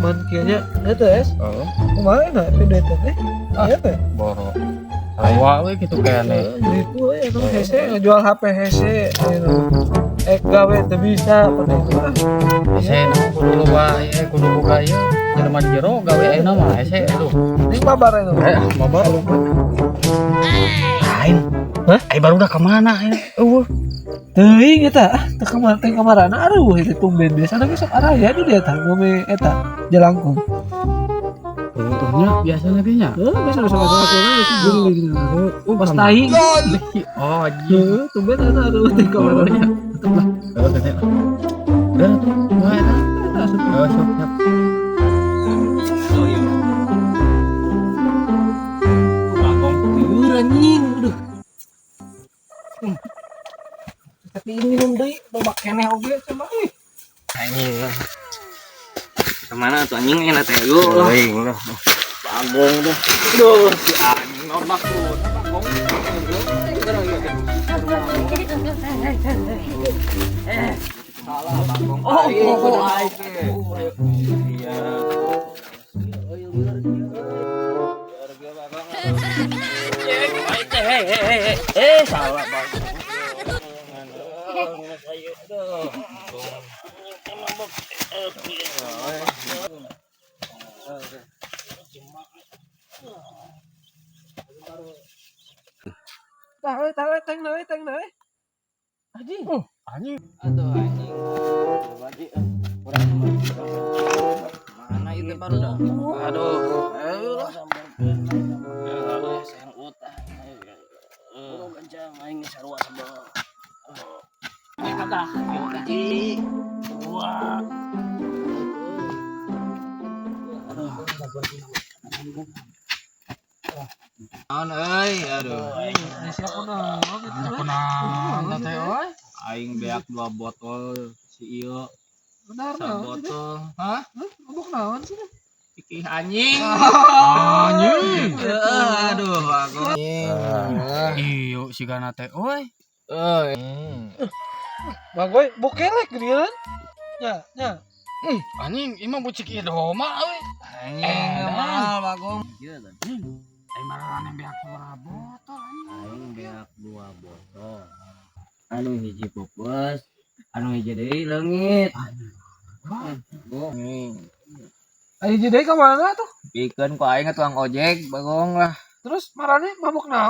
Zaman kieu nya eta es. Heeh. Kumaha enak teh duit teh? Ah. Iya teh. Boro. Sarua we kitu kene. Itu we eta hese ngejual HP hese ayeuna. Ek gawe teu bisa pada itu ah. Hese na kudu loba ieu kudu boga ieu. Jelema di jero gawe ayeuna mah hese aduh. Ini mabar eta. Eh, mabar. Lain. Hah? Ai baru udah kemana ya? Eueuh. Teuing eta ah teu kamar teh kamarana aruh itu tumben biasana ge sok araya di dia tah ngome eta jalangkung. Untungnya biasanya ge nya. Heuh, biasa sok aya atuh gitu. Oh, Pas tai. Oh, anjing. Heuh, tumben eta aruh teh kamarana. Tetep lah. Heeh, teh. Udah tuh, wah eta. Eta asup. Oh, siap, siap. Bagong lieur anjing, aduh. Tapi ini minum deui, loba keneh oge coba euy. Anjing lah. Kemana tuh anjing enak teh lu lah. Euy, lah. Bagong tuh. Duh, si anjing naon maksudna bagong. Salah bagong. Oh, oh, aing. Iya. Eh, salah bagong. Tah euy, tah euy, teng euy, teng euy. Anjing. Anjing. Aduh anjing. Berarti kurang mana itu baru dah. Aduh. Ayo lah. Aduh, sayang utah. Oh, kencang aing sarua sebel. Kata, hiji, dua. Aduh. Naon euy, aduh. Ai siapa naon itu euy. Kunaon teh euy? Aing beak 2 botol si ieu Benar naon sih? sabotol. Hah? Hah? Mabok naon sih? Ikih anjing. Anjing. Heeh, aduh bagong. Iyo sigana teh euy. Euy. Bagoy bokelek geuningan. Nya, nya. Anjing, imah bucik ieu doma euy. Anjing mahal bagong. Ai marane beak sabaraha botol anjing. Aing beak 2 botol. Anu hiji pupus, anu hiji deui leungit. Bagong. Ai hiji deui ka mana tuh? Pikeun ku aing tukang ojek bagong lah. Terus marane mabok naon?